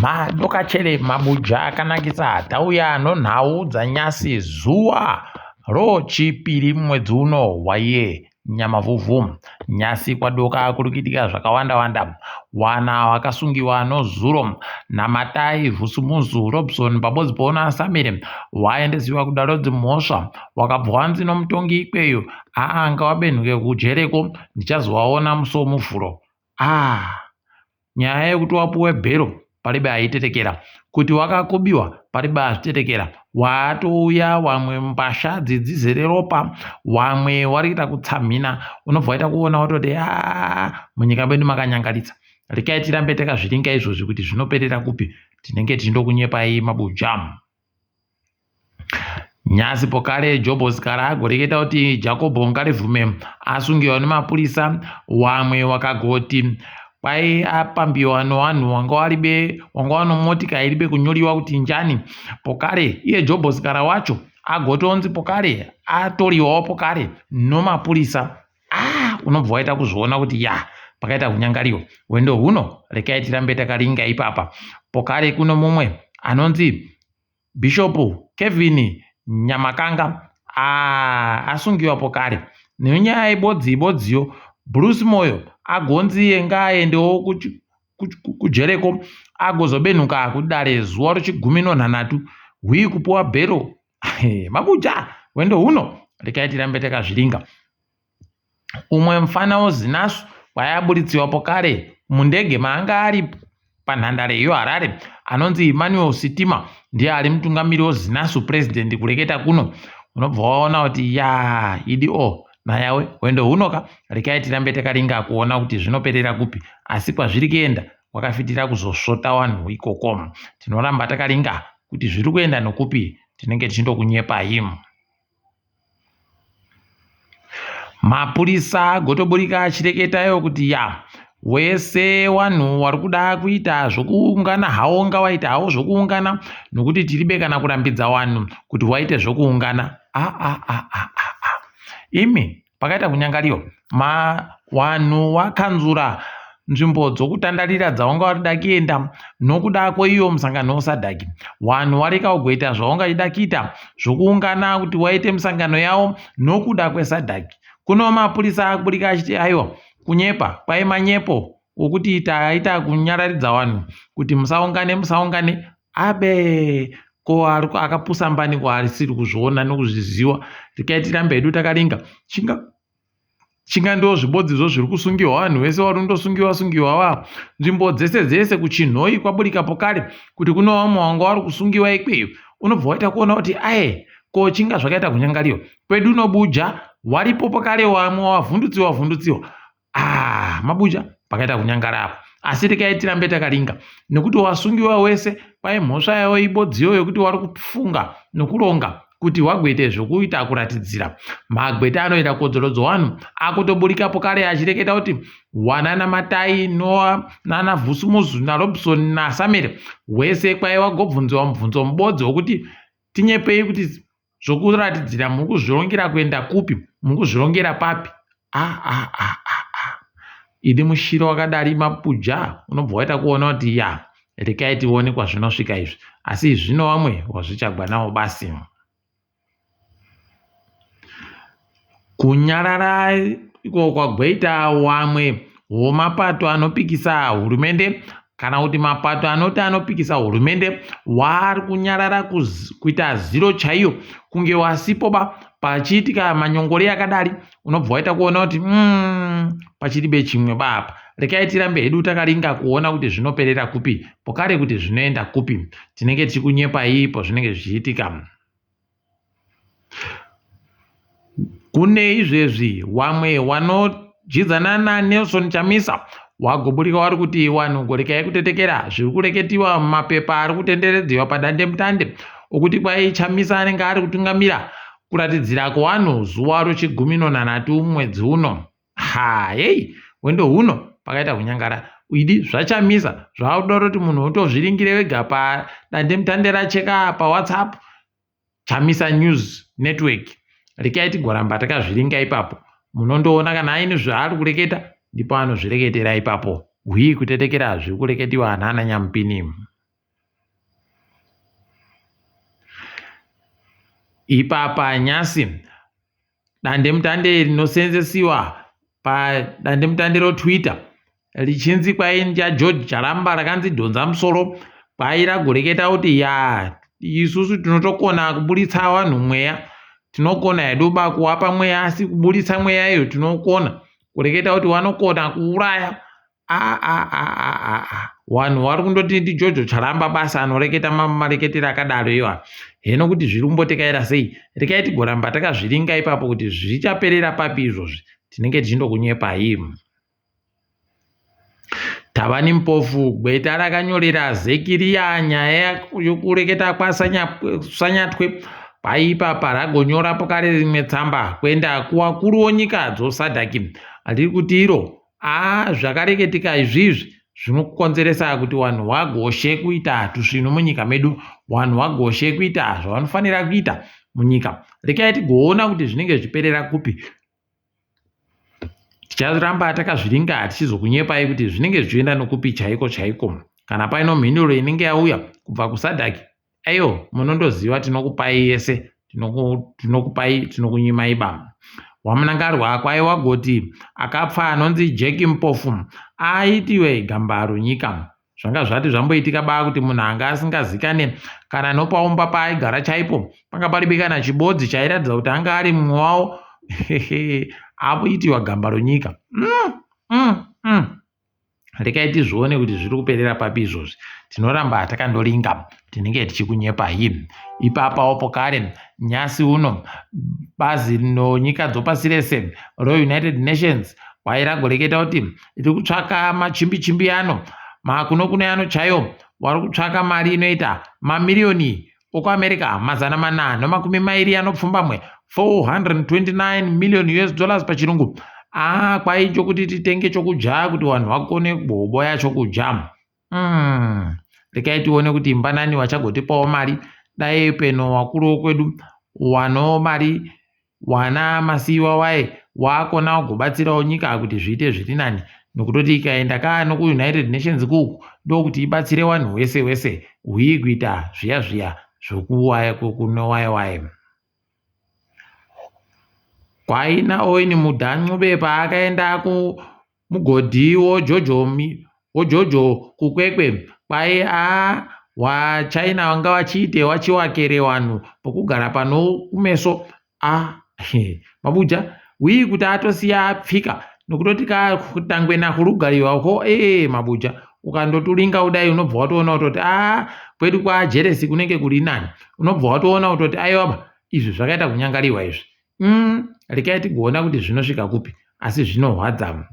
Madokachele mabuja akanakisa tauya nonhau dzanyasi zuva rochipiri mwedzi uno waiye Nyamavhuvhu. Nyasi kwadoka kuri kuitika zvakawanda wanda. Wana wakasungiwa nozuro naMatai Vhusumuzu Robson pabodzi poona Samire waendesiwa kudare redzimhosva wakabva wanzi nomutongi ikweyo aa ngawabenhuke kujereko ndichazowaona musi womuvhuro. Ah nyaya yekuti wapuwe bhero paribe aitetekera kuti wakakubiwa paribe azvitetekera waatouya wamwe mbasha dzizere ropa wamwe warikuita kutsamhina unobva waita kuona wototi a munyika medu makanyangaritsa rekai tirambe takazviringa izvozvi kuti zvinoperera kupi tinenge tichindokunyepai mabuja Nyasi pokare Jobho Sikhala agoreketa kuti Jakobho Ngarivhume asungiwa nemapurisa wamwe wakagoti kwai apambiwa nowanhu wanga waribe wanga wanomotika iribe kunyoriwa kuti njani pokare iye Jobho Sikhala wacho agotonzi pokare atoriwawo pokare nomapurisa ah unobva waita kuzviona kuti ya pakaita kunyangariwa hwendo huno rekai tirambe takaringa ipapa pokare kuno mumwe anonzi Bishop Kevin Nyamakanga asungiwapo kare nenyaya ibodzi ibodziyo Bruce Moyo agonzi iye ngaaendewo kujereko agozobenhuka kudare zuva rechigumi nonhanhatu hwii kupuwa bhero mabuja hwendo huno rekai tirambe takazviringa Umwe mufana woZinasu kwaiaburitsiwa pokare mundege maanga ari panhandare yeHarare anonzi Emmanuel Sitima ndiye ari mutungamiri weZinasu president kureketa kuno unobva waona kuti yaa idi o nayawe hwendo hunoka rekai tirambe takaringa kuona kuti zvinoperera kupi asi kwazviri kuenda kwakafitira kuzosvota wanhu ikoko tinoramba takaringa kuti zviri kuenda nokupi tinenge tichindokunyepai. Mapurisa agotoburika achireketayo kuti ya wese wanhu wari kuda kuita zvokuungana hawo ngawaite hawo zvokuungana nokuti tiribe kana kurambidza wanhu kuti waite zvokuungana a a a a a imi Pakaita kunyangariwa ma wanhu wakanzura nzvimbo dzokutandarira dzawanga warida kuenda nokuda kweiyo musangano weSADC. Wanhu wareka kugoita zvawanga wachida kuita zvokuungana kuti waite misangano yawo nokuda kweSADC. Kuno mapurisa akuburika achiti aiwa kunyepa kwai manyepo okuti taita kunyararidza wanhu kuti musaungane musaungane Abe ko akapusa mbani ko asiri kuzviona nokuzviziwa rekai tirambe hedu takaringa chinga chinga ndo zvibodzizvo zviri kusungiwa vanhu vese vari kundosungiwa sungiwa va nzvimbo dzese dzese kuchinhoyi kwaburika pokare kuti kune vamwe wanga vari kusungiwa ikweyo unobva waita kuona kuti aye ko chinga zvakaita kunyangariwa kwedu nobuja waripo pokare wamwe wavhundutsiwa vhundutsiwa Ah, mabuja pakaita kunyangara apo asi rekai tirambe takaringa nekuti wasungiwa wese kwai mhosva yavo ibodziyo yekuti wari kufunga nokuronga kuti wagwete zvokuita kuratidzira magweta anoita kodzero dzowanhu akutoburikapo kare achireketa kuti wanana matai noa nana vhusumuzu narobson nasamere wese kwai wagobvunziwa mubvunzo mubodzi wokuti tinyepei kuti zvokuratidzira muri kuzvirongera kuenda kupi muri kuzvirongera papi ah, ah, ah, ah, ah. Idi mushiro wakadari mapuja unobva waita kuona kuti ya rekai tione kwazvinosvika izvi asi zvino vamwe wazvichagwa nawo basi kunyarara iko kwagweita wamwe womapato anopikisa hurumende kana kuti mapato anoti anopikisa hurumende waari kunyarara kuita ziro chaiyo kunge wasipo ba pachiitika manyongori akadari unobva waita kuona kuti mm, pachiribe chimwe ba apa rekai tirambe hedu takaringa kuona kuti zvinoperera kupi pokare kuti zvinoenda kupi tinenge tichikunyepai pozvinenge zvichiitika Kune izvezvi wamwe wanodyidzana naNelson Chamisa wagoburika wari kuti wanhu gorekai kutetekera zviri kureketiwa mumapepa ari kutenderedziwa padandemutande okuti kwai Chamisa anenge ari kutungamira kuratidzira kwewanhu zuva rochigumi nonhanhatu mwedzi uno. Ha hei hwendo huno pakaita kunyangara idi zvaChamisa zvakuda kutoti munhu utozviringire wega padandemutande racheka paWhatsApp Chamisa News Network rekai tigoramba takazviringa ipapo munondoona kana aine zvaari kureketa ndipo anozvireketera ipapo hwii kutetekera zviri kureketiwa nana nyamupini. Ipapa nyasi dandemutande rinoseenzesiwa padandemutande roTwitter richinzi kwai ndichaGeorge Charamba rakanzi dhonza musoro kwai ragoreketa kuti ya isusu tinotokona kuburitsa vanhu mweya tinokona hedu ba kuwapa mweya asi kuburitsa mweya iyo tinokona kureketa kuti wanokona kuuraya aa vanhu vari kundoti ndijojo charamba basa anoreketa mareketero akadaro iwa heno kuti zviri kumbotekaira sei rekai tigoramba takazviringa ipapo kuti zvichaperera papi izvozvi tinenge tichindokunyepai Thabani Mpofu gweta rakanyorera zeki riya nyaya yokureketa kwaSanyatwe paipa paragonyora pokare rimwe tsamba kuenda kuwakuru wonyika dzoSadhaki riri kuti iro Haa zvakareketika izvizvi zvinokonzeresa kuti vanhu vagoshe kuita tusvinu munyika medu, vanhu vagoshe kuita zvavanofanira kuita munyika. Rekai tigoona kuti zvinenge zvichiperera kupi. Ticharamba takazviringa tichizokunyepai kuti zvinenge zvichienda nokupi chaiko chaiko. Kana paino mhinduro inenge yauya kubva kuSADC Ayo munondoziva tinokupai yese tinokupai tinokunyimai ba. Wamunangarwa kwai wagoti akapfa anonzi Jack Mpofu aitiwe gamba ronyika. Zvanga zvati zvamboitika ba kuti munhu anga asingazikane kana nopaumba paaigara chaipo panga paribe kana chibodzi chairatidza kuti anga ari mumwe wawo aitiwa gamba ronyika. Mm, mm, mm. Rekai tizvione kuti zviri kuperera papi izvozvi. Tinoramba takandoringa, tinenge tichikunyepai. Ipapawo pokare nyasi uno bazi rinonyika dzopasi rese roUnited Nations kwai ragoreketa kuti riri kutsvaka machimbi-chimbi ano makunokuno ano chaiwo wari kutsvaka mari inoita mamiriyoni okuAmerica 422, 429 million US dollars pachirungu. Ah, kwai chokuti titenge chokudya kuti vanhu vakone kuboboya chokudya. Mm. Rekai tione kuti mbanani vachagotipawo mari. Dai peno wakuru wokwedu wano mari Wana Masiyiwa waye waakona kugobatsirawo nyika kuti zviite zviri nani nokutoti ikaenda ka nokuUnited Nations kuuku ndokuti ibatsire wanhu wese wese hwii kuita zviya zviya zvokuwaya kunowaye waye. Kwaina Owen Mudha Ncube paakaenda kumugodhi woJojo kuKwekwe kwai a waChina wanga wachiite wachiwakere wanhu pokugara pano kumeso a mabuja wii kuti atosiya apfika nokutoti katangwena kurugariwa ko ee mabuja ukandoturinga kudai unobva watoona kutoti a kwedu kwajeresi kunenge kuri nani unobva watoona kutoti aiwaba izvi zvakaita kunyangariwa izvi mm, rekai tigoona kuti zvinosvika kupi asi zvinorwadza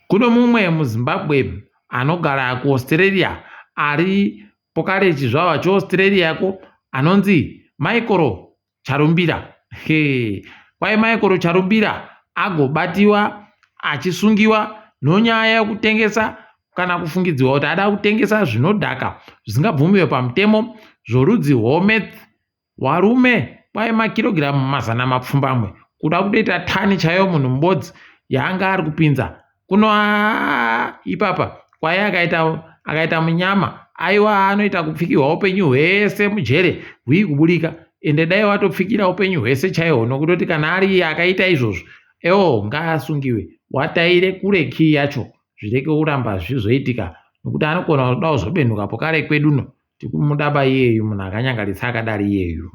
Kuno mumwe muZimbabwe anogara kuAustralia ari pokare chizvarwa cheAustralia ko anonzi Michael Charumbira. He, kwai Michael Charumbira agobatiwa achisungiwa nonyaya yekutengesa kana kufungidzirwa kuti ada kutengesa zvinodhaka zvisingabvumiwe pamutemo zvorudzi rwemeth Warume kwai makirogiramu 700 kuda kutoita tani chaiyo munhu mubodzi yaanga ari kupinza kuno aa ipapa kwai akaita akaita munyama aiwa anoita kupfikirwa upenyu hwese mujere hwii kuburika ende dai watopfikira upenyu hwese chaihwo nokutoti kana ari iye akaita izvozvo ewo ngaasungiwe wataire kure kii yacho zvireke kuramba zvizoitika nokuti anokona kuda kuzobenhuka pokare kwedu no Tikumudaba iyeyu munhu akanyangaritsa akadari iyeyu.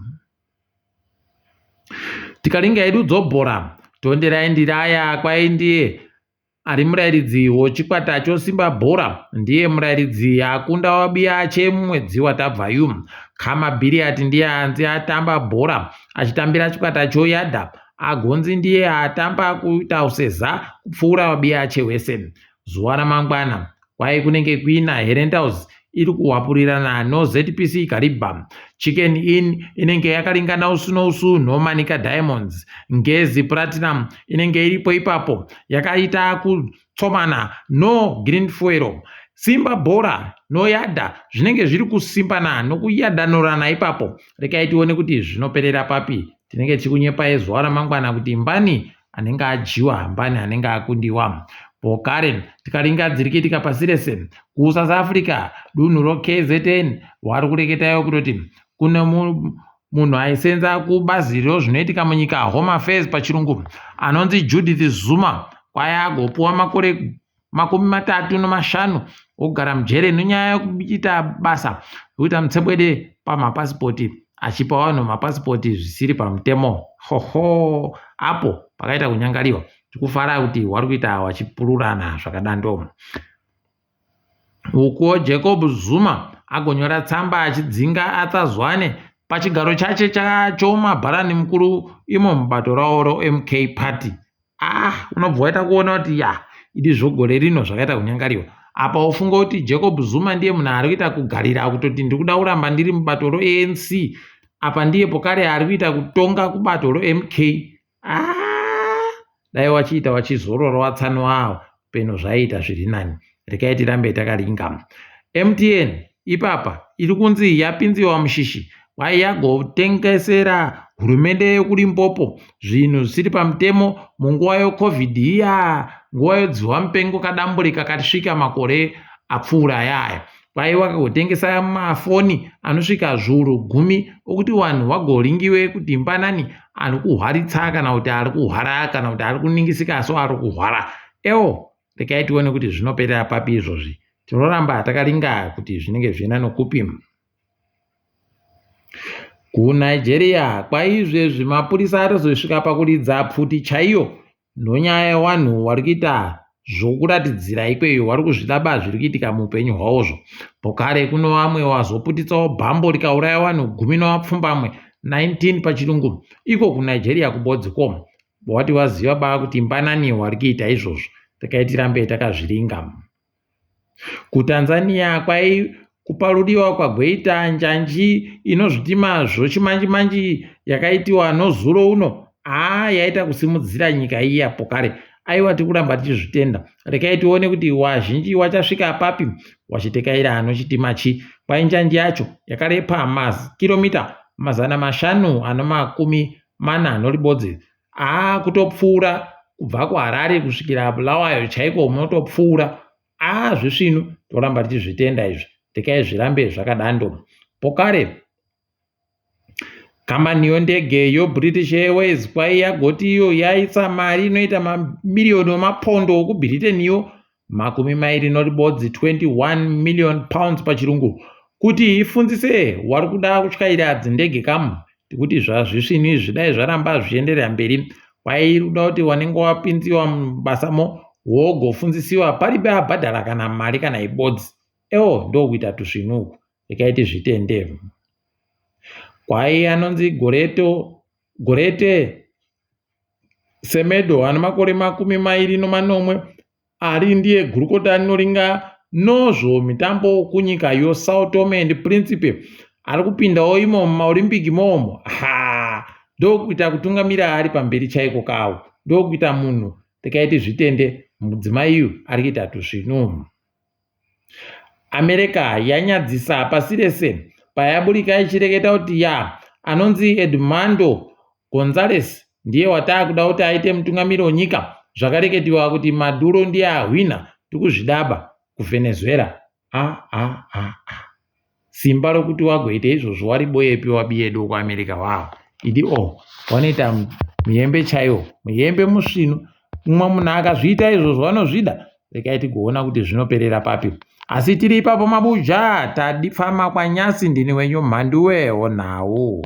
Tikaringa hedu dzobhora Tonderai Ndiraya kwai ndiye ari murairidzi wochikwata choSimba Bhora ndiye murairidzi akunda wabiyache mumwedzi watabvayu. Khama Billiat ndiye anzi atamba bhora achitambira chikwata choYada agonzi ndiye atamba kuita useza kupfuura wabiyache wese. Zuva ramangwana Kwai kunenge kuina Herentals iri kuhwapurirana noZPC Kariba. Chicken Inn inenge yakalingana usu nousu noManica Diamonds. Ngezi Platinum inenge iripo ipapo yakaita kutsomana noGreen Fuel. Simba Bhora noYada zvinenge zviri kusimbana nokuyadanurana ipapo. Rekai tione kuti zvinoperera papi. Tinenge tichikunyepai zuva ramangwana kuti mbani anenge adyiwa hambani anenge akundiwa pokare tikaringa dzirikitika pasi rese kusouth africa dunhu rokzn wari kureketayo kutoti Kune munhu aisenza kubazi rezvinoitika munyika, Home Affairs pachirungu, anonzi Judith Zuma, kwai agopuwa makore 35 okugara mujere nenyaya yekuita basa rekuita mutsebwede pamapasipoti achipa vanhu mapasipoti zvisiri pamutemo. Hoho, apo pakaita kunyangariwa. Tikufara kuti wari kuita wachipururana zvakadando. Ukuwo Jacob Zuma agonyora tsamba achidzinga Arthur Zwane pachigaro chache chomabharani mukuru imo mubato ravo roMK Party. Ah, unobva waita kuona kuti ya idi zvogore rino zvakaita kunyangariwa. Apa wofunga kuti Jacob Zuma ndiye munhu ari kuita kugarira kutoti ndiri kuda kuramba ndiri mubato roANC. Apa ndiye pokare ari kuita kutonga kubato roMK. Ah, dai wachiita wachizorora watsano awo peno zvaiita zviri nani. Rekai tirambe takaringa. MTN ipapa iri kunzi yapinziwa mushishi kwai yagotengesera hurumende yekuLimpopo zvinhu zvisiri pamutemo munguva yeCovid iya, nguva yodziwa mupengo kadambure kakasvika makore apfuura ayaya. Kwai wakagotengesa mafoni anosvika zviuru gumi okuti vanhu vagoringiwe kuti mbanani ari kuhwaritsa kana kuti ari kuhwara kana kuti ari kuningisika asi ari kuhwara. Ewo, regai tione kuti zvinoperera papi izvozvi. Tinoramba takaringa kuti zvinenge zvichienda nokupi. KuNigeria kwaizvezvi mapurisa atozosvika pakuridza pfuti chaiyo Ndonyaya yewanhu wari kuita zvokuratidzira ikweyo wari kuzvidaba zviri kuitika muupenyu hwawozvo. Pokare kuno vamwe wazoputitsawo bhambo rikauraya vanhu gumi novapfumbamwe 19 pachirungu iko kuNigeria kubodzi ko wati waziva baa kuti mbanani wari kuita izvozvo rekai tirambe takazviringa. KuTanzania kwai kuparuriwa kwagoita njanji inozvitima zvochimanji-manji yakaitiwa nozuro uno haa yaita kusimudzira nyika iya pokare aiwa tikuramba tichizvitenda rekai tione kuti wazhinji wachasvika papi wachitekaira anochitima chi kwai njanji yacho yakarepa makiromita 544 noribodzi Haa kutopfuura kubva kuHarare kusvikira Bulawayo chaiko munotopfuura. Haa zvisvinu toramba tichizvitenda izvi. Rekai zvirambe zvakadando. Pokare kambani yondege yoBritish Airways kwai yagoti iyo yaisa mari inoita mamiriyoni emapondo okuBritain iyo 21, 21 million pounds pachirungu, kuti ifundzise wari kuda kutyaira dzindege kamu tikuti zvazvisvinu izvi dai zvaramba zvichienderera mberi kwai iri kuda kuti wanenge wapinziwa mubasamo wogofundzisiwa paribe abhadhara kana mari kana ibodzi ewo ndokuita tusvinu uku rekai tizvitende kwai anonzi goreto gorete Semedo ane makore 27 ari ndiye gurukota rinoringa nozvo mitambo kunyika yoSao Tome and Principe ari kupindawo imo mumaOlympic imomo ha ndokuita kutungamira ari pamberi chaiko kawo ndokuita munhu tikaiti zvitende mudzimai uyu ari kuita tusvinu. America yanyadzisa pasi rese payaburika ichireketa kuti ya anonzi Edmundo Gonzales ndiye wataakuda kuti aite mutungamiri wenyika zvakareketiwa kuti Maduro ndiye ahwina tikuzvidaba kuVenezuela a a a a simba rokuti wagoita izvozvo wariboyepi wabiyedu kuAmerica wawo idi o oh, wanoita muyembe chaiwo muyembe musvinu mumwe munhu akazviita izvozvo vanozvida rekai tigoona kuti zvinoperera papi asi tiri ipapo mabuja tadipfama kwanyasi ndini wenyu mhanduwe honhau.